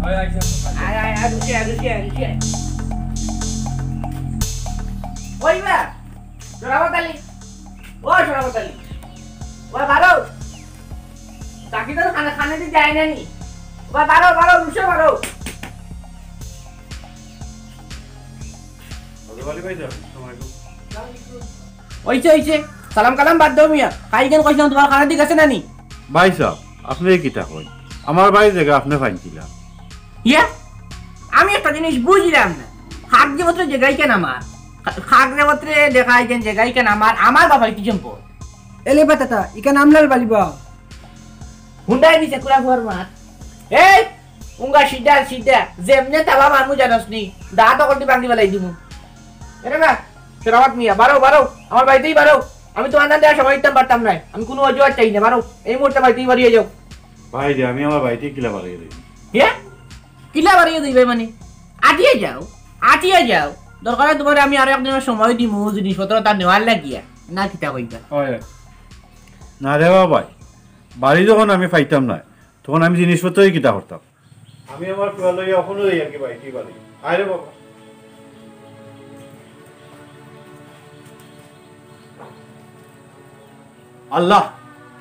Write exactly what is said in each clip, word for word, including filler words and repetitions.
আয়, আয়, আয়, রুচি আয়, রুচি আয়, রুচি আয়। ওই বা, শরাফত আলী। ও শরাফত আলী। ও বারো। বাকি তো খানা, খানা দিয়ে যায় না নি। ও বারো, বারো, রুচি বারো। ওইছে, ওইছে। সালাম কালাম বাদ দেও মিয়া। কাইলখান কইছিলাম তুমার খানা ঠিক আছে না নি? ভাই সাব, আপনে কিতা কইন? আমার বাড়ির জাগা আপনে পাইনছিলা। ইয়া? আমি একটা জিনিস বুঝলাম না। খাগরে বতরে জাগা ইখান আমার। খা-, খাগরে বতরে জাগা ইখান, জাগা ইখান আমার, আমার বাবার কি সম্পদ? এলে বেটা তা, ইখান আমলার বাড়ি বা। হুন্ডাই দিছে কুড়া ফুয়ার মাত। এই, উঙ্গা সিধা, সিধা। যেমনে তালা মারমু জানোস নি, দাঁত অকলটি ভাঙি ফালাই দিমু। এরে না, শরাফত মিয়া, বারো, বারো, আমার বাড়িতেই বারো। আমি তুমার নাম দেওয়ার সময় দিতাম পারতাম না। আমি কুনু অজুহাত চাই না, বারো। এই মুহূর্তে বাড়িতেই বারিয়া যাও। ভাই রে, আমি আমার বাড়িতেই কিলা বারিয়া যাই। হে? কিলা বারিয়া যাইবায় মানে? আটিয়া যাও, আটিয়া যাও। দরকার অয় তুমারে আমি আরো একদিনর সময় দিমু, জিনিসপত্র তা নেওয়ার লাগিয়া। না কিতা কইবা? অয়। না রে বাবা, বাড়ি যখন আমি পাইতাম না, তখন আমি জিনিসপত্রই কিতা করতাম? আমি আমার ফুয়া লইয়া অখনো যাই আর কি বাড়িতেই বাড়ি। আয় রে বাবা। আল্লাহ,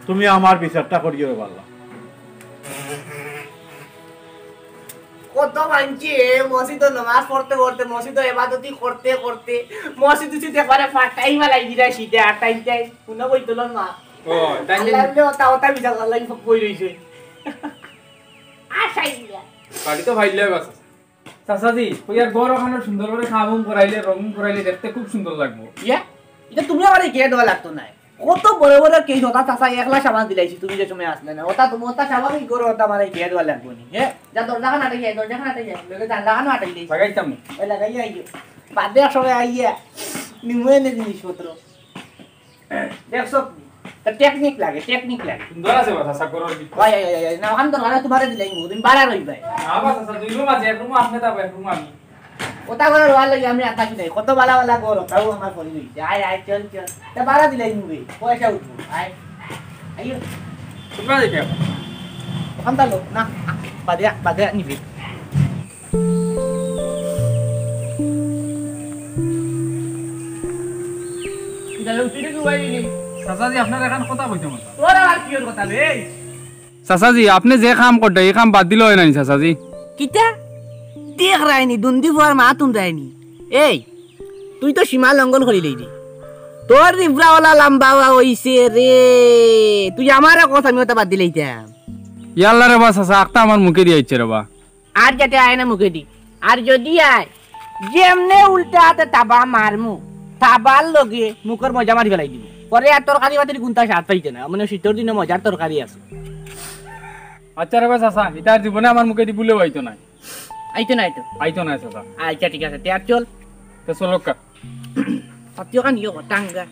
তুমি আমার বিচারটা করিও রে আল্লাহ। কত মানছি এ, মসজিদো নামাজ পড়তে পড়তে, মসজিদো এবাদতি করতে করতে, মসজিদ উসজিদ একবারে ফাটাই ফালাই দিরা শীতে, আর তাই তাই, হুনো বই তুলন মা। ও, তাই নি? আল্লাহ বলে, ওটা, ওটা বিচার আল্লাহ বই রইছে। আশাই দিয়া। বাড়ি তো ভাইলে বাস। চাচাজি, ওই আর ঘর ওখানে সুন্দর করে কাম উম করাইলে, রং উম করাইলে দেখতে খুব সুন্দর লাগবো। ইয়া, এটা তুমি আমারে গিয়া দেওয়া লাগতো না। কত বড় বড় কেস, ওটা চাচা একলা সাবান দিলাইছি, তুমি যে সময় আসলে না। ওটা তুমি, ওটা স্বাভাবিক করো, ওটা আমারে গিয়া দেওয়া লাগবো নি। হে, যা দরজাখান আটাই যায়, দরজাখান আটাই যায়, লগে জানলাখানও আটাই দিয়েছি। লাগাইতাম না। ওই লাগাই আইও। বাদে এক সময় আইয়া, নিমু এনে জিনিসপত্র। দেখছো? তা টেকনিক লাগে, টেকনিক লাগে। সুন্দর আছে বা, চাচা, ঘরর ভিতর। ওই, ওই, ওই, ওই, না, ওখান তো ভাড়া তোমারে দিলাই, তুমি ভাড়া রইবায়। না বা, চাচা, দুই রুম আছে, এক রুম আপনে থাকবা, এক রুম আমি। ওটা করে রোয়ার লাগি আমি আর থাকি নাই, কত বালা বালা ঘর, তাও আমার পরি রইছে। আয়, আয়, চল, চল। তা ভাড়া দিলাই নিবে, পয়সা উঠবো। আয়, আইও। কোথায় দেখে? ওখান তালো, না, বাদে, বাদে নিবে। চাচাজি, আপনার এখান কথা কইতে মতো। তোর আবার কি ওর কথা রে? চাচাজি, আপনে যে কাম কররা, ই কাম বাদ দিলে অয় না নি, চাচাজি? কিতা? দেখ রায়নি, দুন্দি ফুয়ার মা তুম রায়নি। এই, তুই তো সীমা লঙ্ঘন করিলেই রে। তোর রিফরাওয়ালা লাম্বা অইছে রে। তুই আমারে কস আমি ওটা বাদ দিলাইতাম। ইয়াল্লা রে বা চাচা, আখতা আমার মুখেদি আইছে রে বা। আর যাতে আয় না মুখেদি। আর যদি আয়, যেমনে উল্টা আতে তাবা মারমু, তাবার লগে মুখর মজা মারি ফালাই দিমু। পরে আর তরকারি বাতির গুনতা স্বাদ পাইতে না, মানে শীতর দিনো মজার তরকারি আছে। আচ্ছা রে বা চাচা, ইটা আর জীবনে আমার মুখেদি ভুলেও আইতো নায়। আইতো না, আইতো। আইতো না চাচা। আচ্ছা, ঠিক আছে, তে আর চল। তে চলউক্কা। সত্যি কথা নিও, টাঙ্গা।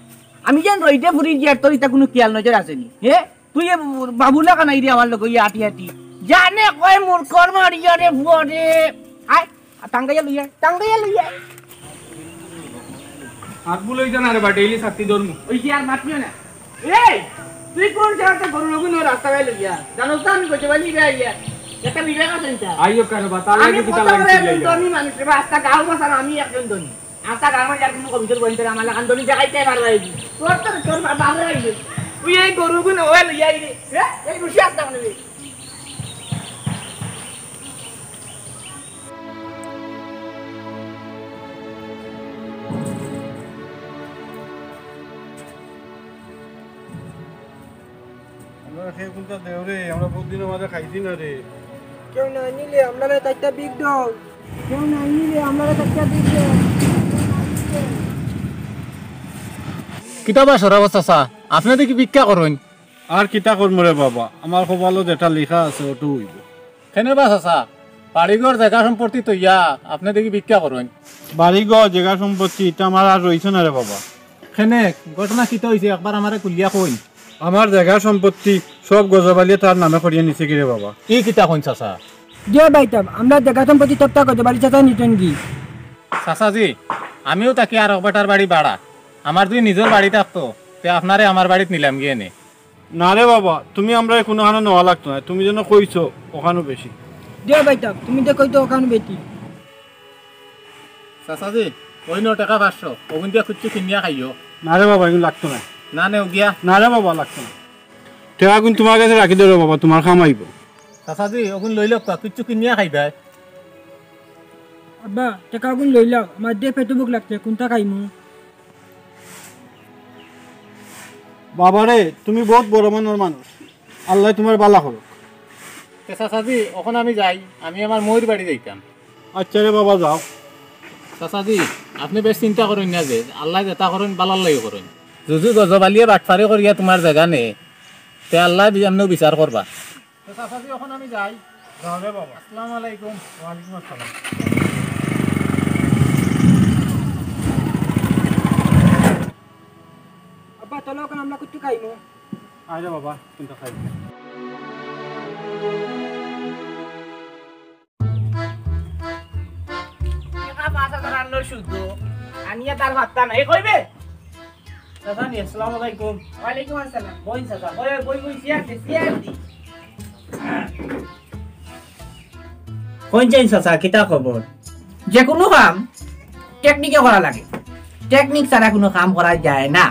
আমি যেন রইদে ফুরি গিয়ার, তোর ইতা কুনু খিয়াল নজর আছে নি? হে? তুই এ বাবুলা কানাই রে আমার লগে ইয়া আটি আটি। জানে কয় মুরকর মারিয়া রে ফুয়া রে। আয়, টাঙ্গাইয়া লইয়া, টাঙ্গাইয়া লইয়া। আর ভুল হইতো না রে বা, ডেইলি ছাত্তি ধর্ম। ওই যে আর মাতিও না। এই, তুই কোন জায়গাতে গরু রবি নয় রাস্তা গায়ে লইয়া? জানোস তো আমি গজবালি রে আইয়া। একটা বিবেক আছে এটা। আইও কেন বা, তাহলে আমি কি কত তাহলে বড় কি একজন লইয়া? ধনী মানুষ রে বা, আস্তা গাঁও বাসার আমি একজন ধনী। আস্তা গাঁও যার কোনো কবিতার বইন তোর আমার লাখান ধনী জায়গায় তাই মারবা এই। তোর তো তোর বাবা রে আইবে। তুই এই গরু গুণ ওই লইয়া আইবে। হ্যাঁ? এই রুশি আস্তা মানে রে। আমরা খেয়ে কোনটা দেও রে, আমরা বহুত দিনের মাঝে খাইছি না রে। কেউ না নিলে আমরা চারটা বিগ ডগ। কেউ না নিলে আমরা চারটা বিগ ডগ। কিতা বা শরাফত চাচা, আপনে দেখি ভিক্ষা করইন? আর কিতা করমু রে বাবা, আমার কপালো যেটা লেখা আছে ওটা হইব। কেনে বা চাচা, বাড়িঘর জাগা সম্পত্তি থইয়া আপনে দেখি ভিক্ষা করইন? বাড়িঘর জাগা সম্পত্তি ইটা আমার আর রইছে না রে বাবা। কেনে, ঘটনা কিতা হইছে একবার আমারে খুলিয়া কইন। আমার জাগা সম্পত্তি সব গজবালিয়ে তার নামে করিয়া নিছে কি রে বাবা? ই কিতা কইন চাচা? জি ভাইসাব, আমরা জাগা সম্পত্তি সবটা গজবালি চাচা নিছইন গি। চাচাজি, আমিও থাকি আর এক বেটার বাড়ি ভাড়া। আমার যদি নিজর বাড়ি থাকতো, তে আপনারে আমার বাড়িত নিলাম গিয়া নে। না রে বাবা, তুমি আমরারে কুনুখানো নেওয়া লাগতো না, তুমি যেন কইছো, ওখানো বেশি। দিও ভাইটা, তুমি দেখো তো অখান বেটি। চাচাজি, অউ নেও টেকা পাঁচশো, অগুন দিয়া কিচ্ছু কিনিয়া খাইও। না রে বাবা, এগুন লাগতো না। না নেও গিয়া। না রে বাবা, লাগতো না। টেকাগুন তুমার গেছে রাখি দেও রে বাবা, তুমার কাম আইবো। চাচাজি, অগুন লইলাও, কিচ্ছু কিনিয়া খাইবায়। আব্বা, টেকাগুন লইলাও, আমার যে পেটো ভুক লাগছে, কুনটা খাইমু? বাবারে, তুমি বউত বড় মনর মানুষ, আল্লায় তুমার বালা করুক। তে চাচাজি, অখন আমি যাই, আমি আমার মইর বাড়ি যাইতাম। আচ্ছা রে বাবা, যাও। চাচাজি, আপনে বেশ চিন্তা করইন না যে, আল্লায় যেতা করইন, বালার লাগি করইন। যুদি গজব আলিয়ে বাটপারি করিয়া তুমার জাগা নে, তে আল্লায় বি-, এমনেউ বিচার করবা। তে চাচাজি, অখন আমি যাই। যাও রে বাবা। আসসালামু আলাইকুম। ওয়ালাইকুম আসসালাম। আব্বা, চলো, অখন আমরা কিচ্ছু খাইমু। আয় রে বাবা, কুনটা খাইমু। টেকা পাঁচ হাজার আনলো শুধু, আনিয়া তার পাত্তা নাই, কইবে? চাচা নি, আসসালামু আলাইকুম। ওয়ালাইকুম আসসালাম। বইন চাচা, বই, বই, বই, চেয়ার দে, চেয়ার দে। কইন চাইন চাচা, কিতা খবর? যেকুনু কাম টেকনিকে করা লাগে, টেকনিক ছাড়া কুনু কাম করা যায় না,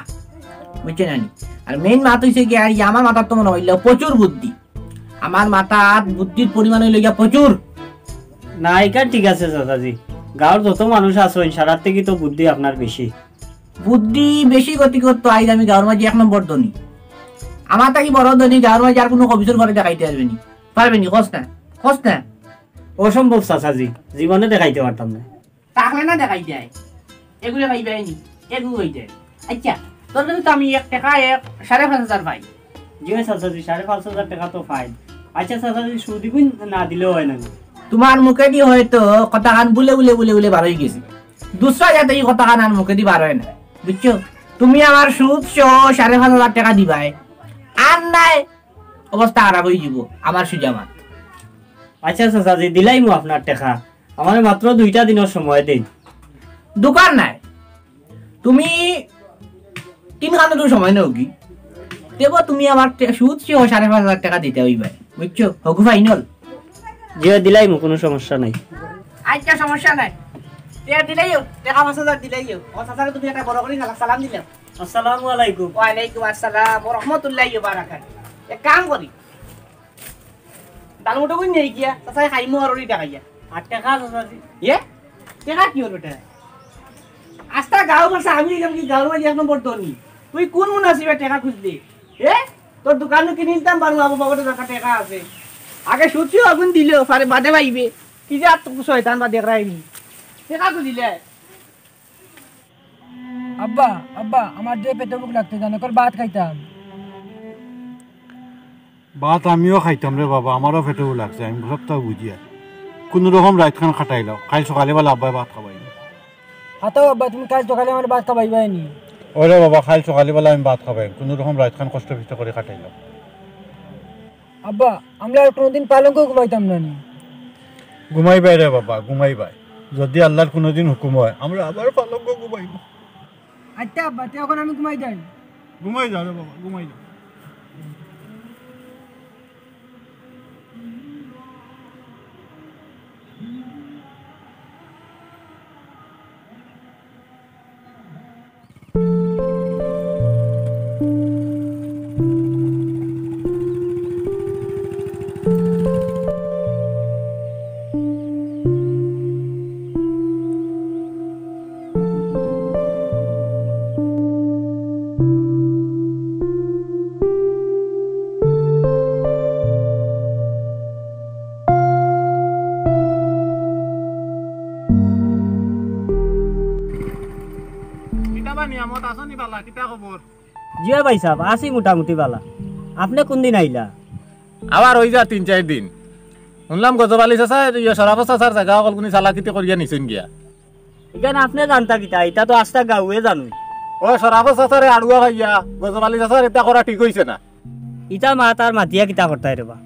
বুঝছো না নি? আর মেইন মাত অইছে কি, আর ই আমার মাথাত তো মনো অইলো প্রচুর বুদ্ধি, আমার মাথাত বুদ্ধির পরিমাণ অইলো গিয়া প্রচুর। না, ইখান ঠিক আছে চাচাজি, গাউর যত মানুষ আছইন, সারার থাকি তো বুদ্ধি আপনার বেশি। বুদ্ধি বেশি গতি করতো, আইজ আমি গাউর মাঝে এক নম্বর ধনী। আমার থাকি বড় ধনী গাউর মাঝে আর কুনু কবিছুর ঘরে দেখাইতে পারবে নি? পারবে নি? কস না, কস না। অসম্ভব চাচাজি, জীবনে দেখাইতে পারতাম না। থাকলে না দেখাই যায়, এগুলো পাইবায় নি, এগু অই যায়। আচ্ছা, তোর কাছে তো আমি এক টেকা এক সাড়ে পাঁচ হাজার পাই। জি অয় চাচাজি, সাড়ে পাঁচ হাজার টেকা তো পাই। আচ্ছা চাচাজি, সুদিগুন না দিলেও অয় না নি? তুমার মুখেদি হয়তো কথাখান বুলে বুলে বুলে বুলে বার অই গেছে, দুসরা যাতে ই কথাখান আর মুখেদি বার অয় না, বুঝছো? তুমি আমার সুদ সহ সাড়ে পাঁচ হাজার টেকা দিবায়, আর নায় অবস্থা খারাপ অই যিবো আমার সুজা মাত। আচ্ছা চাচাজি, দিলাইমু আপনার টেকা, আমারে মাত্র দুইটা দিনর সময় দেইন। দোকান নাই, তুমি তিন খান তো সময় নেও কি? তেবো তুমি আমার টে-, সুদ সহ সাড়ে পাঁচ হাজার টেকা দিতে অইবায়, বুঝছো? হগু ফাইনাল। জি অয়, দিলাইমু, কুনু সমস্যা নাই। আচ্ছা, সমস্যা নাই। তে দিলাইও, টেকা পাঁচ হাজার দিলাইও। ও চাচারে তুমি একটা বড় করি সালা-, সালাম দিলাও। আসসালামু আলাইকুম। ওয়ালাইকুম আসসালাম ওয়া রাহমাতুল্লাহি ওয়া বারাকাতুহু। এক কাম করি, ডালমুটো কই নেই গিয়া, চাচাই খাইমু আর ওরি টাকাইয়া। আর টেকা চাচাজি? ইয়ে? টেকা কিওর বেটা? আস্তা গাঁও ভাষা আমি অইলাম কি গাঁওর মাঝে এক নম্বর ধনী। তুই কুন মুনাসিবে টেকা খুজলি? এ? তোর দোকানো কিনিলতাম বারো আবু বাবার দরকার টেকা আছে। আগে সুদ সহ অগুন দিলো, পরে বাদে পাইবে। কি যে আর তো শয়তান বা দেখরায়নি। টেকা খুজিলে। আব্বা, আব্বা, আমার যে পেটো ভুক লাগছে জানো, কল ভাত খাইতাম। ভাত আমিও খাইতাম রে বাবা, আমারও পেটো ভুক লাগছে, আমি সবতা বুঝিয়ার। কুনু রকম রাইতখান কাটাইলাও, কাইল সকালে বেলা আব্বায় ভাত খাবাইন। হাতো আব্বা, তুমি কাইল সকালে আমার ভাত খাবাইবায় নি? ওরে বাবা, কাইল সকালে বেলা আমি ভাত খাবাইন, কুনু রকম রাইতখান কষ্ট ফিষ্ট করি কাটাইলাও। আব্বা, আমরা আর কুনুদিন পালঙ্ক ঘুমাইতাম না নি। ঘুমাইবায় রে বাবা, ঘুমাইবায়। যদি আল্লার কুনুদিন হুকুম অয়, আমরা আবার পালঙ্ক ঘুমাইমু। আচ্ছা আব্বা, তে অখন আমি ঘুমাই যাই। ঘুমাই যাও রে বাবা, ঘুমাই যাও। কিতা বা নিয়ামত, আছো নি বালা? কিতা খবর? জি অয় ভাইসাব, আছি মোটামুটি বালা। আপনে কুনদিন আইলা? আবার অই যা তিন চাইর দিন। হুনলাম গজব আলী চাচায়, ইয়ে, শরাফত চাচার জাগা অকলকুনি চালাকিতে করিয়া নিছইন গিয়া। ইখান আপনে জানতা কিতা? ইতা তো আস্তা গাঁওয়ে জানইন। ও শরাফত চাচারে আড়ুয়া পাইয়া গজব আলী চাচার ইতা করা ঠিক অইছে না। ইতা মাত আর মাতিয়া কিতা করতায় রে বা?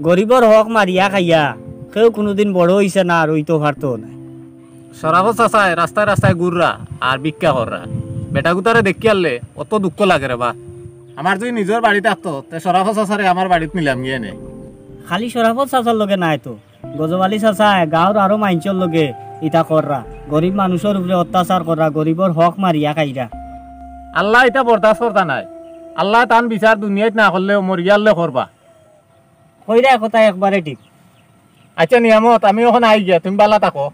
গরিবর হক মারিয়া খাইয়া কেউ কুনুদিন বড় অইছে না আর অইতেও পারতো নায়। শরাফত চাচায় রাস্তায় রাস্তায় ঘুররা আর ভিক্ষা কররা। বেটাগুতারে দেখিয়ারলে অত দুঃখ লাগে রে বা। আমার যুদি নিজর বাড়ি থাকতো, তে শরাফত চাচারে আমার বাড়িত নিলাম গিয়া নে। খালি শরাফত চাচার লগে নায় তো, গজব আলী চাচায় গাঁওর আরো মাইনষর লগে ইতা কররা, গরিব মানুষর উপরে অত্যাচার কররা, গরিবর হক মারিয়া খাইরা। আল্লায় ইতা বরদাস্ত করতা নায়। আল্লায় তান বিচার দুনিয়াত না করলেও মরিয়া অইলে করবা। কইরা কথা একবারে ঠিক। আচ্ছা নিয়ামত, আমি অখন আই গিয়া, তুমি বালা থাকো।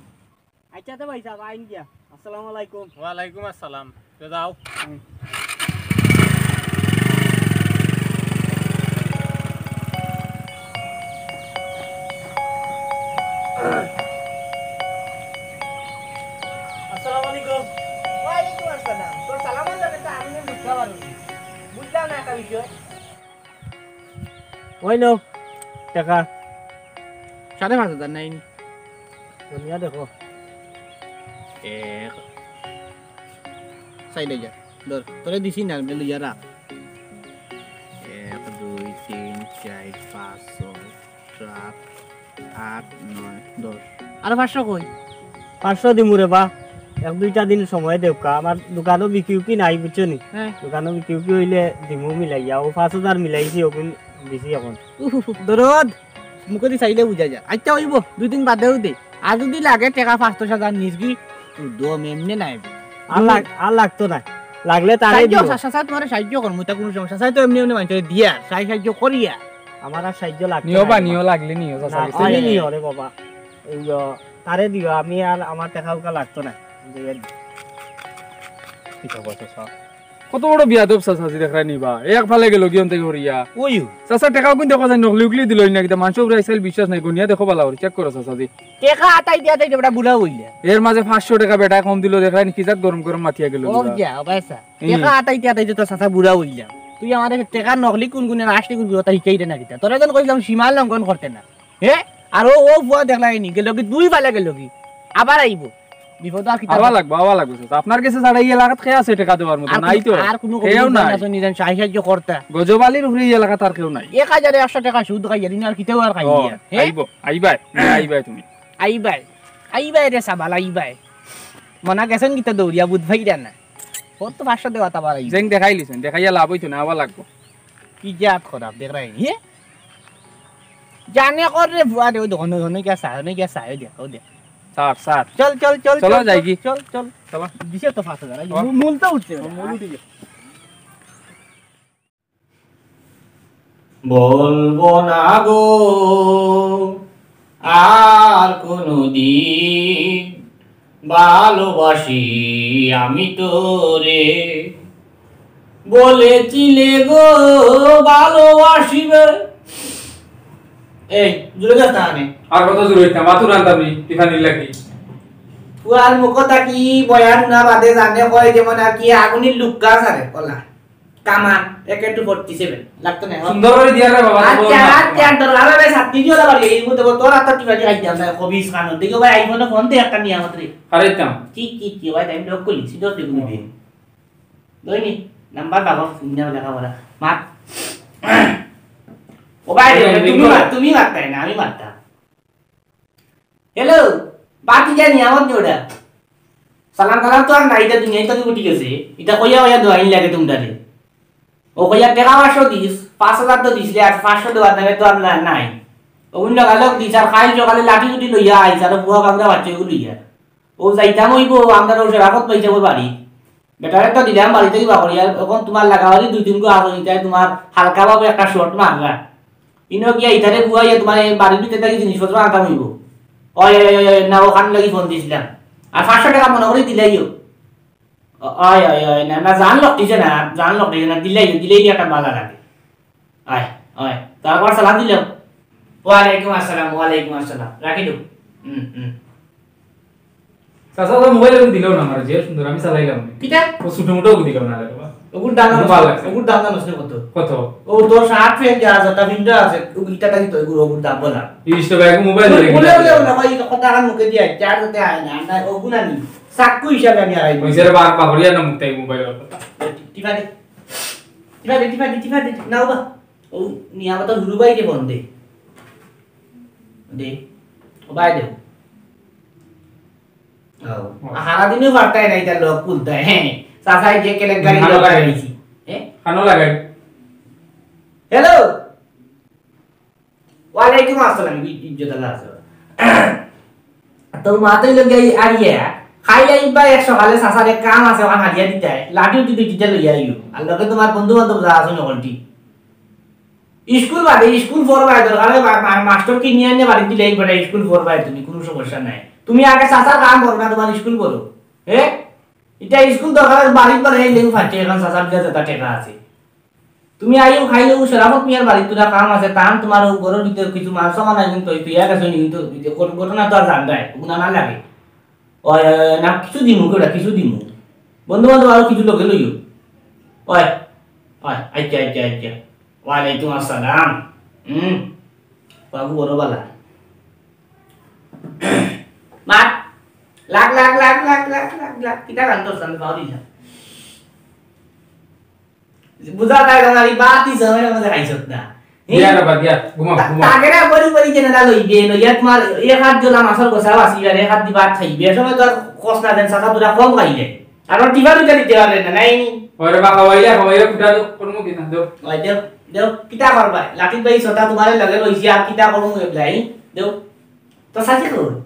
আচ্ছা তো ভাইসাব, আইন গিয়া। আসসালামু আলাইকুম। ওয়ালাইকুম আসসালাম। তে যাও। হুম। আসসালামু আলাইকুম। ওয়ালাইকুম আসসালাম। তোর সালামর লগে তো আমি বুঝতে পারুনি। বুঝলাম না একটা বিষয়। ওই নেও টেকা। সাড়ে পাঁচ হাজার নাই নি? দুনিয়া দেখো। এক, চাইলে যা। ধর, তোরে দিছি না, লইয়া রাখ। এক, দুই, তিন, চাইর, পাঁচ, ছয়, সাত, আট, নয়, দশ। আরো পাঁচশো কই? পাঁচশো দিমু রে বা, এক দুইটা দিন সময় দেউক্কা। আমার দোকানো বিকি উকি নাই, বুঝছো নি? হ্যাঁ। দোকানো বিকি উকি অইলে দিমু মিলাইয়া। অউ পাঁচ হাজার মিলাইছি, অগুন দিছি অখন। উফ, উফ, উফ, দরদ, মুখেদি চাইলে বুঝা যায়। আচ্ছা, অইবো, দুই দিন বাদেউ দে। আর যুদি লাগে টেকা পাঁচ দশ হাজার নিজগি, তো দম এমনে নাই। আর লাগ-, আর লাগতো না। লাগলে তারে সাহায্য, দিও। চাচা, চাচা, তোমারে সাহায্য করমু, ইতা কুনু সমস্যা। চাচা তো এমনে এমনে মানষরে দিয়া, সাহায্য করিয়া। আমার আর সাহায্য লাগতো নিও না বা, রে বা। নিও, লাগলে নিও, চাচা, না, লাগলে তুমি নিও। নিও রে বাবা। এই, আহ, তারে দিও, আমি আর আমার টেকা উকা লাগতো না। দিয়া দিও। ঠিক আছে, চাচা। কত বড় বিয়াদব চাচাজি দেখরায় নি বা, এক ফালে গেলো গিয়া অন্তে করিয়া। ওইও। চাচা টেকা কুন দেখো যায়, নকলি উকলি দিলো না কিতা, মানষর উপরে আইজকাইল বিশ্বাস নাই, গনিয়া দেখো বালা করি, check করো চাচাজি। টেকা আতাই দিয়া আতাই বেটা বুড়া অইলা। এর মাঝে পাঁচশো টেকা বেটায় কম দিলো, দেখরায় নি কি জাত গরম গরম মাতিয়া গেলো ও গিয়া। গিয়া, ও ভাই সাব। হুম। টেকা আতাইতে আতাইতে তো চাচা বুড়া অইলা। তুই আমারে টেকা নকলি কুন কুন আর আসলি কুন কুন কথা হিকাইরে না কিতা? তোরে যেন কইলাম সীমা লঙ্ঘন করতে না। হে? আর ও, ও ফুয়া দেখলায় নি, গেলো গি দুই ফালে গেলো গি। আবার আইবো। বিপদ আর কিতা আওয়া লাগবো, আওয়া লাগবো, চাচা। আপনার গেছে ছাড়া এই এলাকাত কে আছে টেকা দেওয়ার মতো? আর নাই কুনু, তো। আর কুনু কেউ নাই। আছে নি যেন সাহায্য করতা? গজব আলীর উপরে এই এলাকাত আর কেউ নাই। এক হাজারে একশো টেকা সুদ খাইয়া দিন আর কিতাও আর খাইয়া। ও, হে? আইবো, আইবায়, আইবায় তুমি। আইবায়, আইবায় রে সাবাল, আইবায়। মনা গেছইন কিতা দৌড়িয়া বুধ ভাইরা না। ওর তো পাঁচশো দেওয়া তাবার আইবো। যেন দেখাইলিছইন, দেখাইয়া লাভ অইতো না, আওয়া লাগবো। কি জাত খারাপ দেখরায় নি, হে? জানে কর রে ফুয়া রে, ওই দেখো, ওই দেখো, ওই গেছে, ওই গেছে, ওই দেখো, ওই দেখো। Sir, sir. চল, চল, চল, চলো, চল, যাই চল, কি? চল, চল। চলো। দিছে তো পাঁচ হাজার, এই চলো। মূল তো উঠছে না। মূল উঠে গেছে। বলবো না গো আর কোনোদিন ভালোবাসি আমি তোরে, বলেছিলে গো ভালোবাসিবে। এই, জুড়ে যাস না আনে। আর কত জুড়ে হইতাম? মাতুর আনতাম নি, টিফানির লাগি। ফুয়ার মুখ থাকি বয়ান না বাদে জানে কয় যেমন আর কি আগুনের লুক্কা সারে, কলা। কামান, একে টু ফর্টি সেভেন। লাগতো না, এখন। সুন্দর করে দিয়া রে বাবা, আচ্ছা, তোর আচ্ছা, মাথা। তোর আরে ভাই, সাত দিন হলো বাড়ি, এই মুহূর্তে তোর হাতে টিফা দিয়ে খাইতাম না, খবিস খানো। দেখো ভাই, আইফোনে ফোন দে একটা নিয়ে আমাদের। আরে কাম। কি, কি, কি ভাই, আমি লক করলি, সিধা দেখুন দিন। দইনি, নাম্বার বাবা, ফোন দেওয়া লেখা পড়া। মাত। ও ভাই, এই তুমি ring মাত, তুমি মাত তাই না, আমি মাততাম। হ্যালো, বাতি জানি আমার জোড়া। সালাম কালাম তো আর নাই, ইটা দুনিয়াত তো উঠি গেছে। ইটা কইয়া কইয়া দোয়াইন লাগে তোমরারে। ও কইয়া টেকা পাঁচশো দিস, পাঁচ হাজার তো দিছিলে, আর পাঁচশো দেওয়ার নামে তো আর না-, নাই। ও অন্য গালক দিস, আর খাইল সকালে লাঠি উঠি লইয়া আইস, আর বুয়া বাগড়া বাচ্চা এগুলো লইয়া। ও যাইতাম অইবো, আমরা ও রাখত পাইছে ওর বাড়ি। বেটারে তো দিলাম বাড়িতে কিবা করি, আর এখন তোমার লাগাবাড়ি দুই তিন গো আগে ইটায় তোমার হালকাভাবে একটা শট মারলা। ইনো গিয়া ইতারে বুয়াইয়া তোমার এই বাড়ির ভিতরে থাকি জিনিসপত্র আনতাম অইবো। ওই, ওই, ওই, ওই, না, ওখান লাগি ফোন দিছিলাম। আর পাঁচশো টেকা মনে করি দিলাইও। ও-, ওই, ওই, ওই, না, না, জান লক দিছে না, জান লক দিছে না, দিলাইও, দিলেই একটা বালা লাগে। ওই, ওই, তারপর সালাম দিলাম। ওয়ালাইকুম আসসালাম, ওয়ালাইকুম আসসালাম। রাখি দেও। হুম, হুম। চাচা, তো মোবাইল এখন দিলেও না আমার, যে সুন্দর আমি চালাইলাম না। কিতা? ও ছোট মোটো দিলেও না রে বাবা। ওগুর দাম আমার না, ভালো লাগছে। ওগুর দাম না নষ্ট কত? কত? ও দশ আট ফেন যা আছে, তা ফিনটা আছে, ও ইটা থাকি তো, ওগুর, ওগুর দাম বলা। ইস তো ভাই, এখন মোবাইল ধরে বলে, কিনতে বলে, হবে। না ভাই, এই কথা আর মুখে দিয়ে আয়, চার হতে আয় না, না, ওগুর আনি। চাক্কু হিসাবে আমি আড়াই ওই যে রে বাপ, বাপরিয়া না মুক্তাই মোবাইল কথা। টিপা দে। টিপা দে, টিপা দে, টিপা দে, না বাবা। ও নিয়ামত হুরু ভাই দে ফোন দে। দে। ও ভাই দে। ও। ও। হারা দিনও বার্তায় নাই, তার লোক খুলতে হয়। হ্যাঁ। চাচাই যে কেলেঙ্কারি কানো লোক লাগাই। আইছি। হ্যাঁ? কানো লাগাই। হ্যালো। ওয়ালাইকুম আসসালাম। ই-, ইজ্জত আল্লাহ আছে। তোর মা তো লগে আরিয়া খাই আইবা এক সকালে, চাচার এক কাম আছে, ওখান হারিয়া দিতায়, লাঠি উঠি দুই তিনটা লইয়া আইও, আর লগে তোমার বন্ধু বান্ধব যা আছে নকলটি। স্কুল বাদে, স্কুল পড়বায় দরকার হয়, মা-, মা-, মাস্টর কিনিয়া আনিয়া বাড়িত দিলে একবারে স্কুল পড়বায় তুমি, কুনু সমস্যা নাই। তুমি আগে চাচার কাম করো না, তোমার স্কুল করো। হে, ইটা স্কুল দরকার হয়, বাড়িত বানাই লেউ ফাটে, এখন চাচার দিয়া যেটা টেকা আছে। তুমি আইও, খাইলেও শরাফত মিয়ার বাড়িত তোরা কাম আছে, তান তোমার ও ঘরর ভিতরে কিছু মাল সামান আছে, কিন্তু তুই আর গেছো নি, কিন্তু ঘটনা তো আর জানবায়, ওগুলা না লাগে। ওই, ওই, ওই, না, কিছু দিমু, কেউটা কিছু দিমু। বন্ধু বান্ধব আরো কিছু লগে লইও। ওই, ওই, আচ্ছা, আচ্ছা, আচ্ছা। ওয়ালাইকুম আসসালাম। হুম, বাবু বড় বালা। মাত, লাখ, লাখ, লাখ, লাখ, লাখ, লাখ, লাখ, কিতা গান তো আমি পাওয়া দিলাম। বুঝা যায় না, এই বাতি সময় মধ্যে খাইছত না। দিয়া রে বাদ দিয়া, ঘুমা, তা-, ঘুমা। তাকে না বলি বলি যে না লইবে, লইয়া তোমার এক হাত জলা মাছর গোসাও আসি, আর এক হাত দি ভাত খাইবে। এ সময় তো আর কস না দেন, চাচা তোরা কম খাইলে। আর ওর টিফা দুইটা দিতে পারলে না, নাই নি? ওরে বা, খাওয়াইয়া, খাওয়াইয়া, কুটা দেও, কোন মুখে না দেও। ওই দেও, দেও, কিতা করবা? লাকিব ভাই সদা তোমার লগে লইছি, আর কিতা করবো এবলাই? দেও। তো চাচি কই?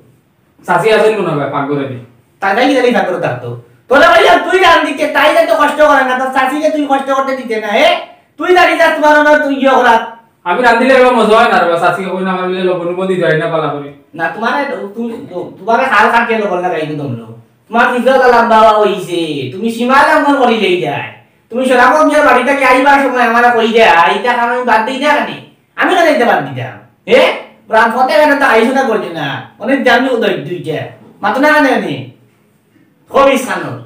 চাচি আছইন মনো অয় পাকঘরেদি। তাই নাই কিতা পাকঘরো থাকতো? তোরা ভাইয়া তুই রান্ধিতে, তাই যে তো কষ্ট করে না, তোর চাচিরে তুই কষ্ট করতে দিতে না, এ? তুই দাঁড়িয়ে যা, তোমার ওনার তুই গিয়ে করা। আমি রান্ধিলে এবার মজা অয় না রে বা, চাচিয়ে কই না, আমার বলে লবণ উবণ দিতে অয় না পালা করি। না, তোমার, তুমি, তোমার হাল কাটিয়ে লবণ লাগাই দিতাম লো। তোমার ভিতরে তো লাভ বাবা হইছে, তুমি সীমা লঙ্ঘন করি লেই যায়। তুমি সরাফত মিয়ার বাড়ি থাকি আইবার সময় আমারে কই দেয়, "ইটা কাম আমি বাদ দেই না কেনে?" আমি কেনে ইটা বাদ দিতাম? হে? রাত ফতে কেনে তো আইসো না করছে না? অনেক জানি উদয় দুইটা। মাতো না কেনে আমি? খবিস খানো।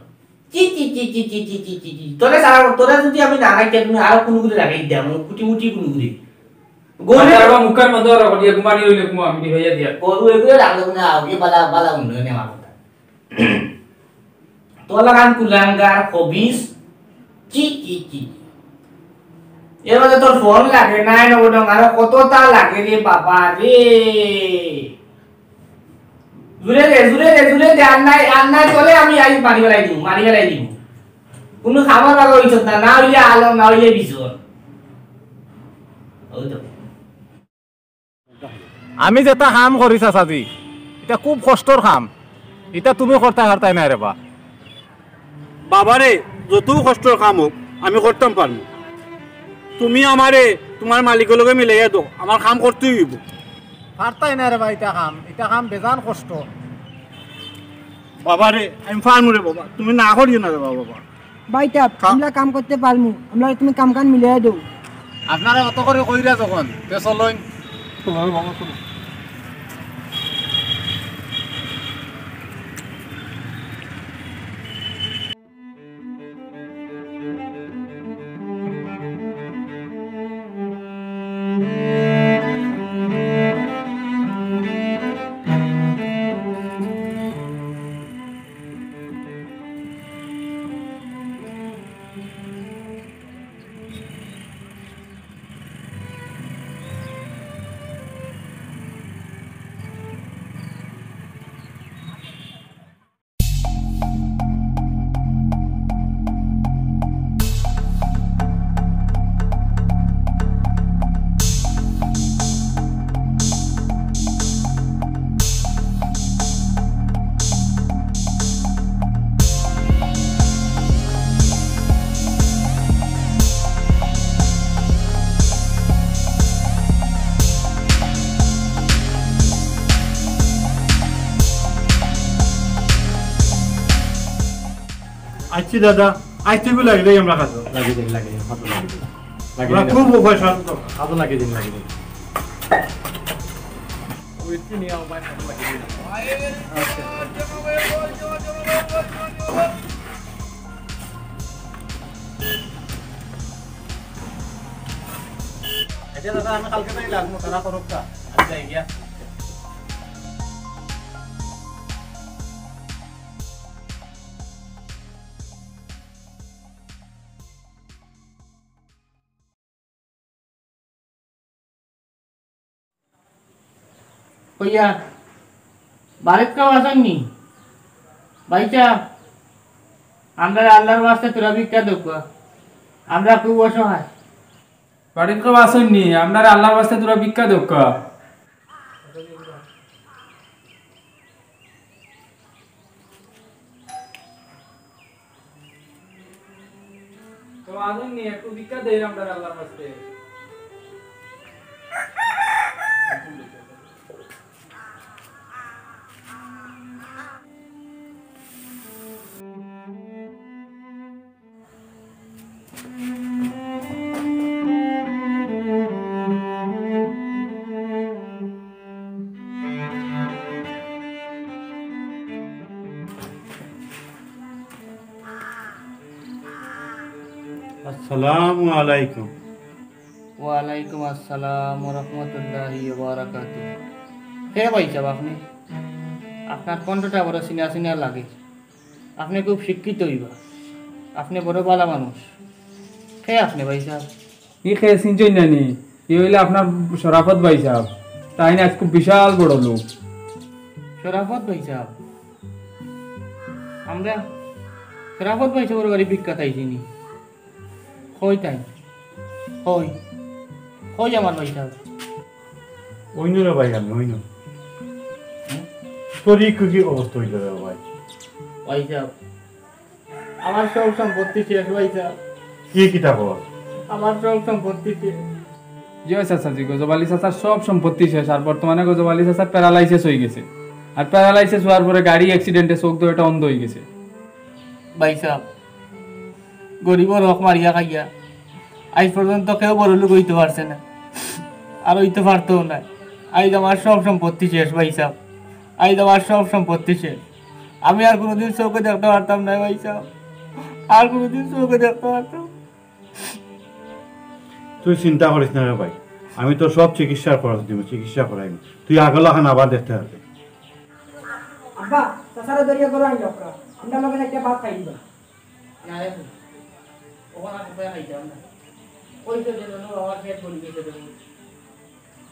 চি, চি, চি। তোরে সারা, তোরে যদি আমি না রাখি, তুমি আরো কুনু গুলি লাগাই দিতাম, কুটি মুটি কুনু গুলি। গরু আচ্ছা, আবার মুখের মধ্যে ওরা করিয়া ঘুমানি হইলে ঘুমা, আমি ভাইয়া দিয়া। গরু এগুলো রাখলো না, আগে বালা, বালা উন্নয়নে আমার কথা। তোলা গান কুলাঙ্গার খবিস, চি, চি, চি। এর মধ্যে তোর ফোন লাগে না, এর মধ্যে আরো কতটা লাগে রে বাবা রে। জুরে দে, জুরে দে, জুরে দে, আর নাই, আর নাই, চলে আমি আই মারি বেলাই দিমু, মারি বেলাই দিমু। কুনু খাবার বাগা হইছত না, না হইলে আলো, না হইলে বিচন। ওই তো। আমি যেটা কাম করি চাচাজি, ইটা খুব কষ্টর কাম, ইটা তুমি করতায় পারতায় না রে বা। বাবারে, যতউ কষ্টর কাম হোক, আমি করতাম পারমু। তুমি আমারে তোমার মালিকর লগে মিলাইয়া দেও, আমার কাম করতেউ অইবো। পারতায় না রে বা, ইটা কাম, ইটা কাম বেজান কষ্ট। বাবারে, আমি পারমু রে বাবা, তুমি না করিও না রে বাবা। ভাইটা, কা- আমরা কাম করতে পারমু, আমরা তুমি কাম কান মিলিয়ে দেও। আপনারা অত করি কইরা যখন, তে চলইন। আইচ্ছা দাদা, আইচ্ছা গো, লাগি দেই আমরা কাজো। লাগি দেই, লাগি দেই, কাজো লাগি দেই। লাগি আমরা দেই। খুব উপায় সাধ্য। কাজো লাগি দেই, লাগি দেই। ওই একটু নিয়ে আমার ভাই কাজো লাগি দেই। আচ্ছা। আইচ্ছা দাদা, আমি কালকে তাই লাগবো, তারা করুক তা। আইচ্ছা, গিয়া। কইয়া, বাড়িত কেউ আছইন নি? ভাইসাব, আমরারে আল্লার ওয়াস্তে থুড়া ভিক্ষা দেউক্কা। আমরা খুব অসহায়। বাড়িত কেউ আছইন নি? আমরারে আল্লার ওয়াস্তে থুড়া ভিক্ষা দেউক্কা। বাদন নি একটু ভিক্ষা দেই আমরা আল্লাহর কাছে। আসসালামু আলাইকুম। ওয়ালাইকুম আসসালাম ওয়া রাহমাতুল্লাহি ওয়া বারাকাতুহু। কে ভাইসাব আপনে? আপনার কণ্ঠটা বড় চিনা চিনা লাগে। আপনে খুব শিক্ষিত অইবা। আপনে বড় ভালা মানুষ। কে আপনে ভাইসাব? ই কে চিনছইন না নি? ই অইলা আপনার শরাফত ভাইসাব। তাইন আইজ খুব বিশাল বড় লোক। শরাফত ভাইসাব? আমরা শরাফত ভাইসাবর বাড়ি ভিক্ষাত আইছি নি। কই তাইন? কই? কই আমার ভাইসাব? অইনু রে ভাই, আমি অইনু। তোর ই কি অবস্থা অইলো রে ভাই? ভাইসাব, আমার সব সম্পত্তি শেষ ভাইসাব। কি কিতা কর? আমার সব সম্পত্তি শেষ। জি অয় চাচাজি, গজব আলী চাচার সব সম্পত্তি শেষ। আর বর্তমানে গজব আলী চাচার paralysis অইগেছে। আর paralysis অওয়ার পরে গাড়ি accident-এ চউখ দুইটা অন্ধ অইগেছে। ভাইসাব, গরিবর হক মারিয়া খাইয়া আইজ পর্যন্ত কেউ বড় লোক অইতো পারছে না, আর অইতো পারতোও না। আইজ আমার সব সম্পত্তি শেষ ভাইসাব, আইজ আমার সব সম্পত্তি শেষ। আমি আর কুনুদিন চউখে দেখতে পারতাম না ভাইসাব, আর কুনুদিন চউখে দেখতে পারতাম। তুই চিন্তা করিস না রে ভাই, আমি তোর সব চিকিৎসার খরচ দিমু, চিকিৎসা করাইমু। তুই আগর লাখান আবার দেখতে পারবে। আব্বা, চাচারে ধরিয়া ঘরো আইন লোকরা, আমরা লগে একটা ভাত খাই দিবা। না রে, ওখানে কোথায় খাইতাম না। ওই তো জন্য আমার পেট ভরি গেছে রে।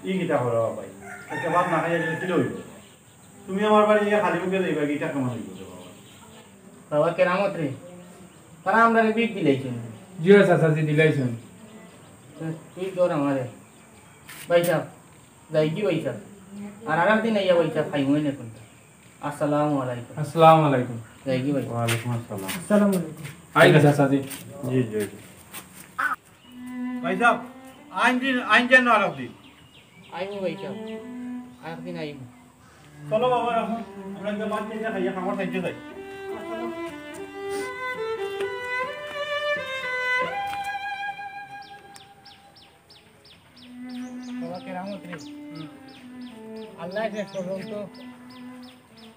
ই কিতা করো ভাই? একটা ভাত না খাইয়া গেলে কিলা অইবো? তুমি আমার বাড়ি গিয়া খালি মুখে যাইবা, ইটা কেমন অইবো রে বাবা? বাবা কেরামত রে, তারা আমরারে বিষ দিলাইছইন। জি অয় চাচাজি, দিলাইছইন। তুই ধর আমারে। ভাইসাব, যাইগি ভাইসাব। আর আরেক দিন আইয়া ভাইসাব খাইমু অনে কুনটা। আসসালামু আলাইকুম। আসসালামু আলাইকুম। যাইগি ভাইসাব। ওয়ালাইকুম আসসালাম। আসসালামু আলাইকুম। আইগি চাচাজি। জি, জি, জি। ভাইসাব, আইন দিন, আইন যেন আরেক দিন। আইমু ভাইসাব, আরেক দিন আইমু। চলো বাবা, এখন আমরা একটা ভাত খাইয়া খাইয়া খাবার খাইতে যাই। বাবা কেরামত রে, আল্লাহ শেষ পর্যন্ত,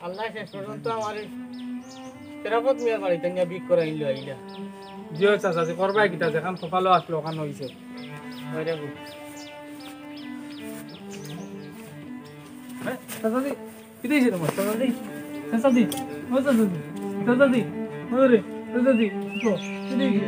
আল্লাহ শেষ পর্যন্ত আমার এই তেরাপত মিয়ার বাড়িত নিয়া ভিক করাইল আইলা। জি অয় চাচাজি, করবায় কিতা, যেখান কপালো আছলো অখান অইছে। ওই রে গো। হ্যাঁ, চাচাজি, কিতা অইছে তুমার? চাচাজি, চাচাজি, ও চাচাজি, চাচাজি, ওরে, চাচাজি, উঠো, কিতা অইছে?